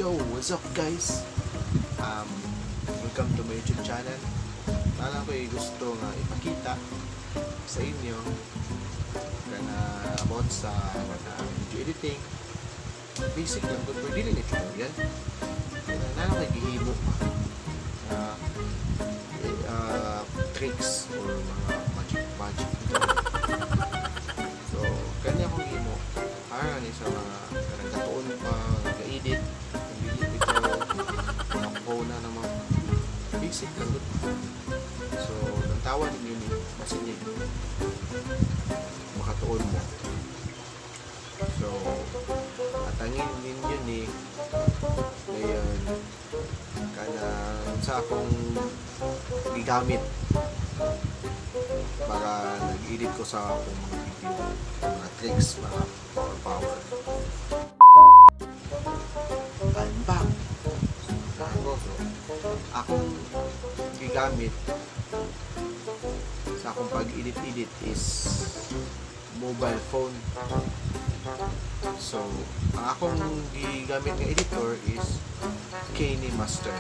Yo, what's up, guys? Welcome to my YouTube channel. Alam ko gusto nga ipakita sa inyo kana about sa kana video editing. Basic lang gud, pero dili na tutorial. Kana na ko gihimo tricks or mga magic magic. So, kanya akong gihimo para ni sa mga kanang gatuon pa ga-edit, dili bitaw ako na ng mga basic lang gud. So, tantawan ninyo ni basin niyo makatuon mo. So, atangin ninyo ni ngayon kanang sa akong gigamit para nag-edit ko sa akong mga video, mga tricks, mga power power. I'm back. Ako, so, akong gigamit sa akong pag-edit-edit is mobile phone. So, ang akong gigamit nga editor is KineMaster.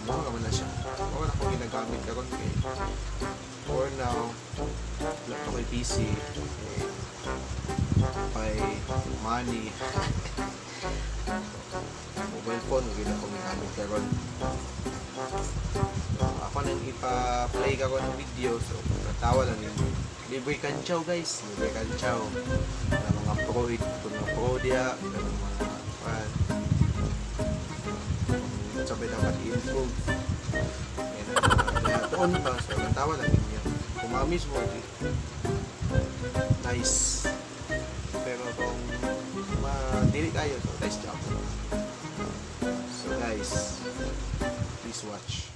Mao man na siya. Mao na akong ginagamit karon kay for now wala pa ko'y PC, eh, pay money. Mobile phone gid akong gigamit karon. So, ako nang ipa-play karon ng video, so natawa lang ninyo. Libre kantsaw, guys, libre kantsaw. Mga mga pro, mga pro diya, mga fan. Sabay dapat i-improve. Ayan, tuon ba? So, natawa lang ninyo. Kung ma-miss mo, di, nice. Pero kung ma-dili kayo, so nice job. So guys, please watch.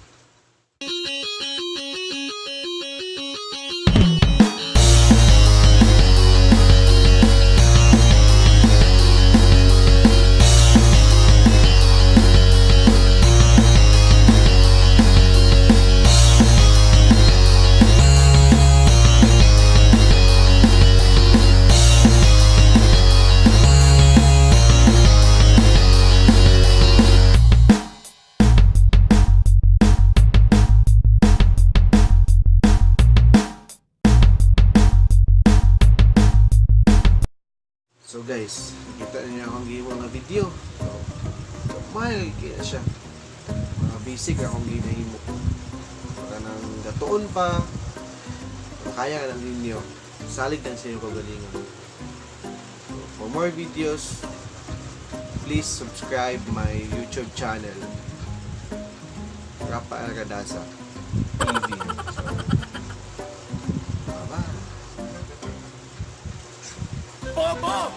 So guys, nakita niyo akong gihimo nga video. So, mahal kaya siya. Mga basic akong ginahimo. Para nang gatuon pa, kaya ka lang ninyo. Salig lang sa inyong kagalingon. So, for more videos, please subscribe my YouTube channel, Rafael Radaza TV. So, bye-bye. Bobo!